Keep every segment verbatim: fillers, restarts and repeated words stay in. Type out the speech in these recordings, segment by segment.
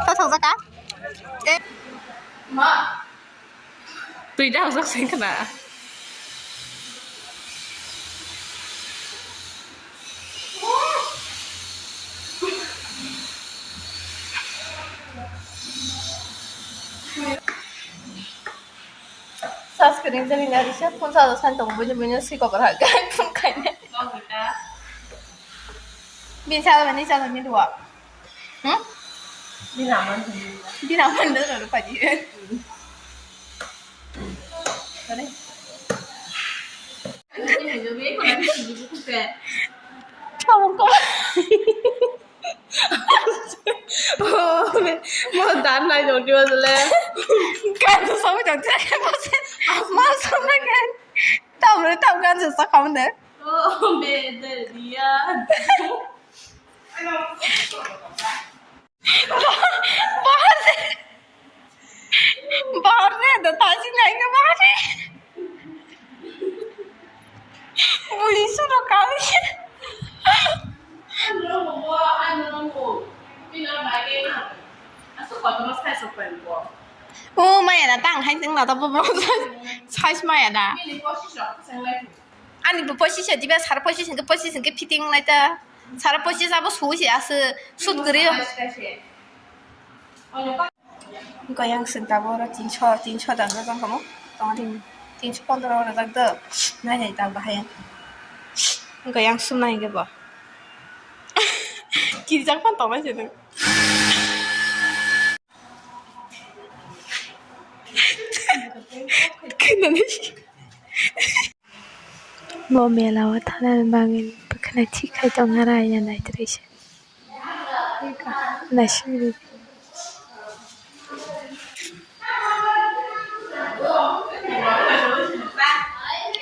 Kau thongjak ka? Eh. Ma. Twi da hojak sing khna. Subscribe jani na risa phone sa san tong bini bini si kokor ha gai phone khaine. Bin sa bini sa ni dua. Hmm? Bina man. Bina man da ro pa di. Kare. Tawang ko. Mo dan lai jong diwa jale. Kan tu sama jong jale. Mas sama kan. Tam re tam kan sa kam de. Oh, be de dia. Bahar se. Bahar se, da taji nai ke bahar se. Ui, suro kali. O maya na tang hai teng na ta bo bo. Size maya na. Ani bo pochis diba, sara pochis hingke pochis hingke fitting lai ta. Sara pochis abo sui se asu sut guri. Goyang sing tabo oro tinso, tinso dan jang kamo. Tong tin, tinso pondro oro jak do. Nai nai tang bahai. Goyang sum nai ge bo. Kirjak pan tong nai se. Bo mela o thana bagwi bwkhwnai thik khai tong aro ayya naitroi se. Naisingri.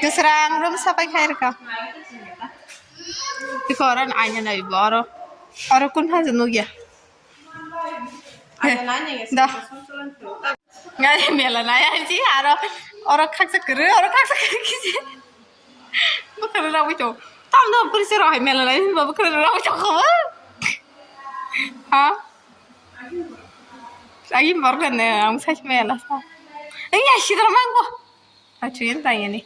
Kwsrang room sapai khai rwkha. Bikhe oro ayya naibo oro. Oro kun haja nukya. Da. Ngai mela nai ai si aro oro khaksa kwrwi, oro khaksa kwrwi kisi. Bwkhwrwi rogwi tong. Tam do kwrwi se rohai mela nai hinba bwkhwrwi rogwi tong khobo. Ha? Agi borok ne ang sai mela sa. Iya sidar mangko. Achu yen tang yani.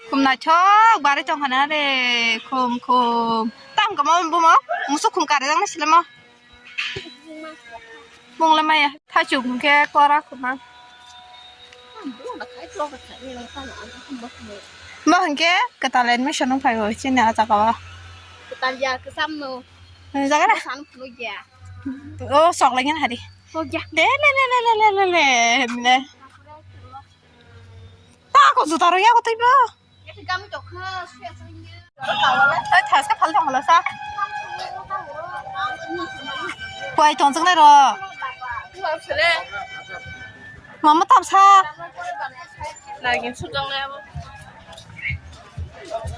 Khum naithok barwi tongkha na re, khum, khum. Tamo kamo bumo, musuk khum kare jang na silemo. Bung le maya, thaichuk hwnkhe kora khuma. Bo hwnkhe kwtal admission wng phai bo chini o jaga o. Kwtal ya, kwcham no. Jaga na? San phunuk ya. O sok lai gana hari. Sok ya. Le, le, le. Ta ko juta rw ya ko tei bo. Oi, thaska phal tong hala sa. Kuai tong chwng nai ro. Mama tam sa. Lagi sujang nai abo.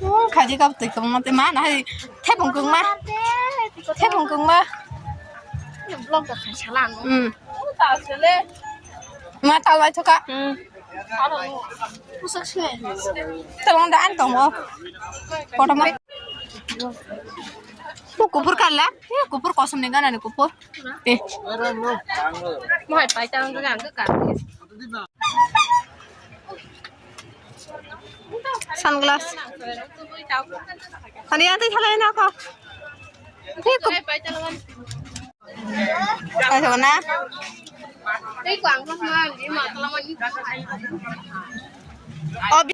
Hmm, khaji kap twi kwbangma tei ma na hai thepung kwngma. Thepung kwngma. Vlog da khai sala ang. Hmm. Ta sele. Ma tal bai thoka. Hmm. Pusak sele. Tolong da an tongo. Kotorma. Bu kupur kala. Eh, kupur kosom ni gana ni kupur. Eh. Mo hai pai tang ga ga ka. Sunglass. Ani yang tei thalai na ko. Tei ko. Ai ko na. Tei ko ang ko ma ni ma tala ma ni. O bi.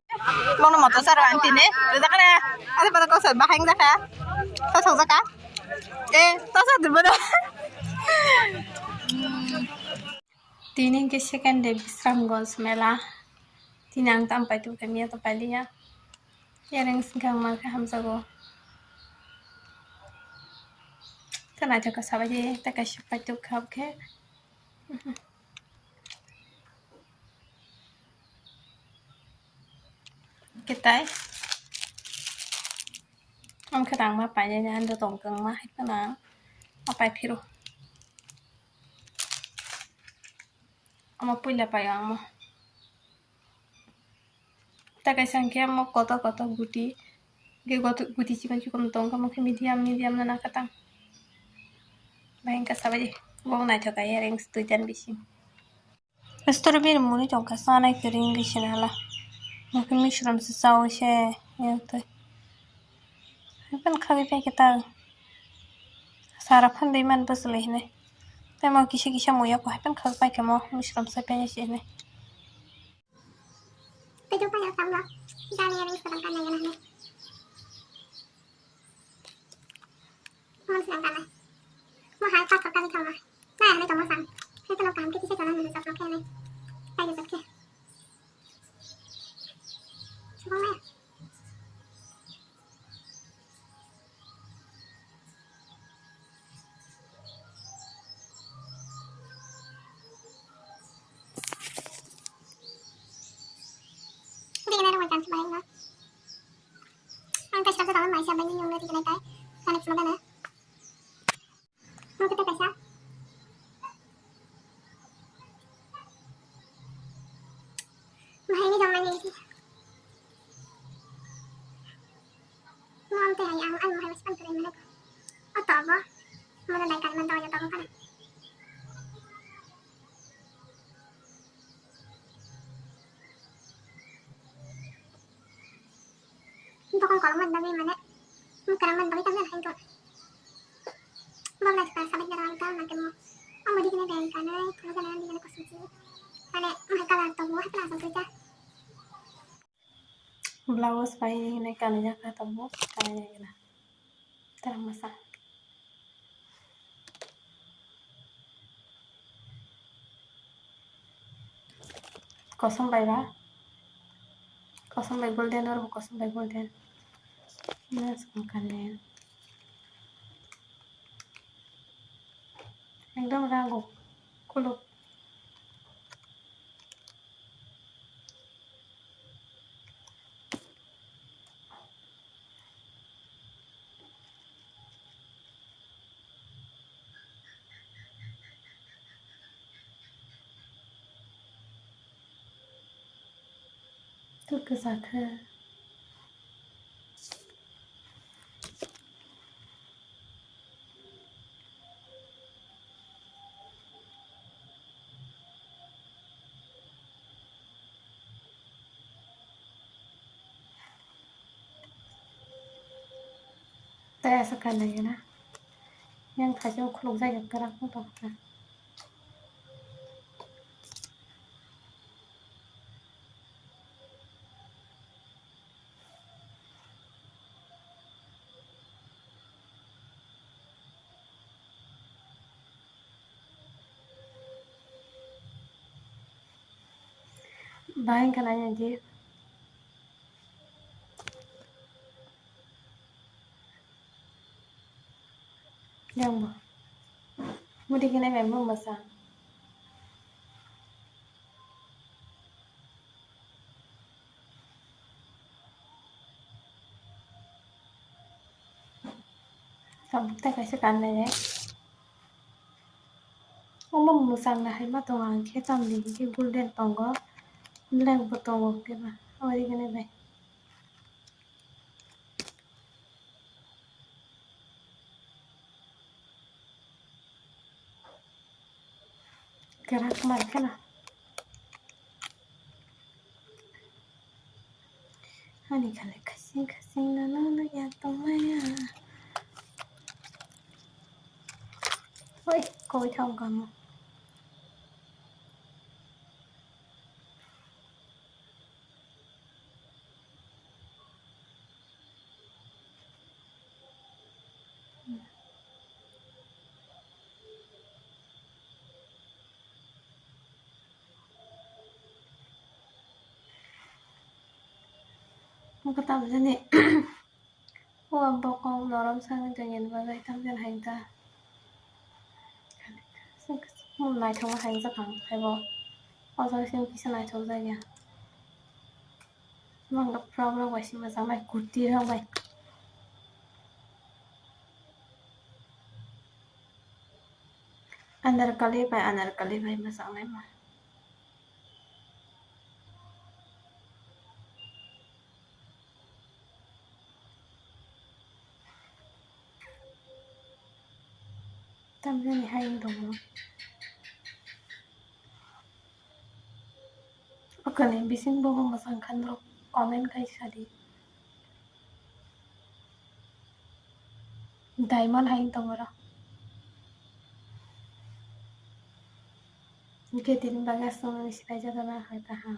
Mono moto sar ang tini. Ada kana. Ada pada ko sar bahang dah ka. Ta sok ka. Eh, ta sa dulu. Tini hwnkhe second day Bisramganj mela. Tini ang tam paitubkha, miya to pailiya. Yareng singkha wngma khe hamjago. Khe naithok khe sabaidi tei kaisa paitubkha khe. Khe tai. Ang khe rang ma painani, ang tong kwrwngma hai kheno ma pai phiro. Omo puila pai ang mo. Ta kaisa hwnkhe mo kotor kotor guti. Ge goto guti chikon chikon tong kha, mo khe medium, medium no nakha tang. Bai hwnkha sabai di. Bo naithok kha earrings duitan bising. Strawberry muni tong kha, chanai kwrwi wngwi se hala. Mo khe misrom se chaui se, yang twi. Haikhe khagwi pai khe ta. Sara phan dei man bwswlwi hinwi. Tei mo kisa kisa muya ko haikhe khagwi pai khe mo misrom se pai se hinwi. Tei tongphai rok tabuk jani ani swkang kanna gana hinwi. Mon swkang kanna. Mo hai pathor kani thangma. Nai hinwi tongma sang. Khe tono kaham khe kisa chana hinwi chaplo khe hinwi. Pai rwchap khe. Swkang maya. Ang tei sabjak ang mai sabjak ni yung na tikna tai. Kanek sima dana. Ang kita kaisa. Mahai ni jong mani. Mo ang tei hai ang, ang mahai wasan kare mana. O to bo. Mana dai kan man to ya to kana. Bokong kolok man bagwi mane, mwkang man bagwi tamo hai to. Boknai thwkra sabit na rang ta mate mo. Omo dikhe ne beng kanai, thwkra na dikhe ne kosom si. Mane, mai colour to bo hai plastic ta. Blouse bai hinwi kanijak kha tabuk, kanijak gana. Tarang masa. Kosom bai ba? Kosom bai golden, oro bo kosom bai golden. Mas kong kalen. Ekdom rago. Kuluk. Tok kwchak khe. Tei aswk kha nai gana. Yang thaisung khulukjak ya kwrak wng tongkha. Bahai wngkha nai di. Yang bo. Mudi kene memang masa. Tabuk tei kaisa kanlainai. Omo mwchang na hai ma tongo, ang khe tamni hinkhe golden tongo, black bo tongo khe ba, omo rikene bai. Kwrak mai kheno. Ani khalai khasing khasing no no no ya tongmaya. Oi, koi thang kamo. Wngkha tamjani. O bokong norom sangwi tongya bagwi tamjani hai ta. Naithokma hai wngkha ang haibo. O jaga se kisa naithok jak ya. Mangla frog rok bai se mwchang nai, kurti rok bai. Anarkali bai, anarkali bai mwchang nai ma. Tamjani hai wng tongo. Okoni bising bobo mwchang khan rok comment khai sadi. Diamond hai wng tongo ro. Hwnkhe tini bagwi aswk nangni swkaijakna hai kaham.